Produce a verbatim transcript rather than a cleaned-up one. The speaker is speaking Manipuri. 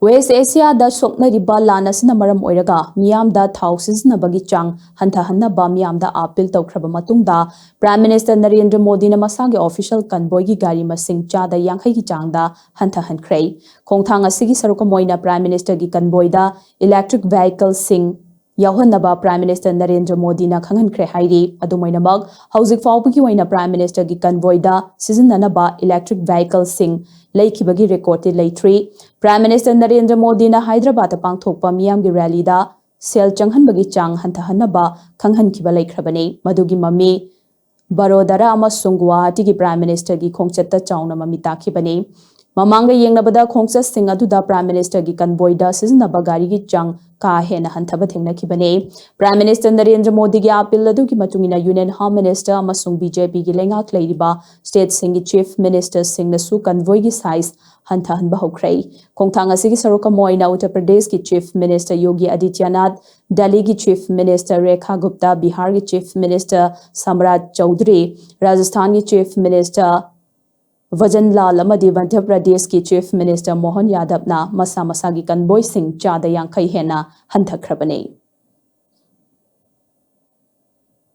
ꯋꯦꯁ ꯑꯦꯁꯤꯌꯥꯗ ꯁꯣꯛꯅꯔꯤꯕ ꯂꯥꯟ ꯑꯁꯤꯅ ꯃꯔꯝ ꯑꯣꯏꯔꯒ ꯃꯤꯌꯥꯝꯗ ꯊꯥꯎ ꯁꯤꯖꯤꯟꯅꯕꯒꯤ ꯆꯥꯡ ꯍꯟꯊꯍꯟꯅꯕ ꯃꯤꯌꯥꯝꯗ ꯑꯥꯄꯤꯜ ꯇꯧꯈ꯭ꯔꯕ ꯃꯇꯨꯡꯗ, Prime Minister ꯅꯔꯦꯟꯗ꯭ꯔ ꯃꯣꯗꯤꯅ ꯃꯁꯥꯒꯤ official convoyꯒꯤ ꯒꯥꯔꯤ ꯃꯁꯤꯡ ꯆꯥꯗ ꯌꯥꯡꯈꯩꯒꯤ ꯆꯥꯡꯗ ꯍꯟꯊꯍꯟꯈ꯭ꯔꯦ꯫ ꯈꯣꯡꯊꯥꯡ ꯑꯁꯤꯒꯤ ꯁꯔꯨꯛ ꯑꯃ ꯑꯣꯏꯅ Prime Ministerꯒꯤ convoyꯗ electric vehicleꯁꯤꯡ ꯌꯥꯎꯍꯟꯅꯕ Prime Minister Narendra ꯃꯣꯗꯤꯅ ꯈꯪꯍꯟꯈ꯭ꯔꯦ ꯍꯥꯏꯔꯤ꯫ ꯑꯗꯨꯝ ꯑꯣꯏꯅꯃꯛ, ꯍꯧꯖꯤꯛ ꯐꯥꯎꯕꯒꯤ ꯑꯣꯏꯅ Prime Ministerꯒꯤ convoyꯗ ꯁꯤꯖꯤꯟꯅꯅꯕ electric vehicleꯁꯤꯡ ꯂꯩꯈꯤꯕꯒꯤ recordꯇꯤ ꯂꯩꯇ꯭ꯔꯤ꯫ Prime Minister ꯅꯔꯦꯟꯗ꯭ꯔ ꯃꯣꯗꯤꯅ ꯍꯥꯏꯗ꯭ꯔꯕꯥꯗꯇ ꯄꯥꯡꯊꯣꯛꯄ ꯃꯤꯌꯥꯝꯒꯤ rallyꯗ ꯁꯦꯜ ꯆꯪꯍꯟꯕꯒꯤ ꯆꯥꯡ ꯍꯟꯊꯍꯟꯅꯕ ꯈꯪꯍꯟꯈꯤꯕ ꯂꯩꯈ꯭ꯔꯕꯅꯤ꯫ ꯃꯗꯨꯒꯤ ꯃꯃꯤ ꯕꯔꯣꯗꯥꯔꯥ ꯑꯃꯁꯨꯡ ꯒꯨꯋꯥꯍꯥꯇꯤꯒꯤ Prime Ministerꯒꯤ ꯈꯣꯡꯆꯠꯇ ꯆꯥꯎꯅ ꯃꯃꯤ ꯇꯥꯈꯤꯕꯅꯤ꯫ ꯃꯃꯥꯡꯒ ꯌꯦꯡꯅꯕꯗ, ꯈꯣꯡꯆꯠꯁꯤꯡ ꯑꯗꯨꯗ Prime Ministerꯒꯤ convoyꯗ ꯁꯤꯖꯤꯟꯅꯕ ꯒꯥꯔꯤꯒꯤ ꯆꯥꯡ ꯀꯥ ꯍꯦꯟꯅ ꯍꯟꯊꯕ ꯊꯦꯡꯅꯈꯤꯕꯅꯤ꯫ Prime Minister ꯅꯔꯦꯟꯗ꯭ꯔ ꯃꯣꯗꯤꯒꯤ ꯑꯥꯄꯤꯜ ꯑꯗꯨꯒꯤ ꯃꯇꯨꯡ ꯏꯟꯅ, Union Home Minister ꯑꯃꯁꯨꯡ BJPꯒꯤ ꯂꯩꯉꯥꯛ ꯂꯩꯔꯤꯕ stateꯁꯤꯡꯒꯤ Chief Ministerꯁꯤꯡꯅꯁꯨ convoyꯒꯤ size ꯍꯟꯊꯍꯟꯕ ꯍꯧꯈ꯭ꯔꯦ꯫ ꯈꯣꯡꯊꯥꯡ ꯑꯁꯤꯒꯤ ꯁꯔꯨꯛ ꯑꯃ ꯑꯣꯏꯅ ꯎꯠꯇꯔ ꯄ꯭ꯔꯗꯦꯁꯀꯤ Chief Minister ꯌꯣꯒꯤ ꯑꯥꯗꯤꯇ꯭ꯌꯅꯥꯊ, ꯗꯦꯜꯂꯤꯒꯤ Chief Minister ꯔꯦꯈꯥ ꯒꯨꯞꯇꯥ, ꯕꯤꯍꯥꯔꯒꯤ Chief Minister ꯁꯝꯔꯥꯖ ꯆꯧꯙꯨꯔꯤ, ꯔꯥꯖꯁꯊꯥꯟꯒꯤ Chief Minister ꯚꯖꯟ ꯂꯥꯜ ꯑꯃꯗꯤ ꯃꯙ꯭ꯌ ꯄ꯭ꯔꯗꯦꯁꯀꯤ Chief Minister ꯃꯣꯍꯟ ꯌꯥꯗꯕꯅ ꯃꯁꯥ ꯃꯁꯥꯒꯤ convoyꯁꯤꯡ ꯆꯥꯗ ꯌꯥꯡꯈꯩ ꯍꯦꯟꯅ ꯍꯟꯊꯈ꯭ꯔꯕꯅꯤ꯫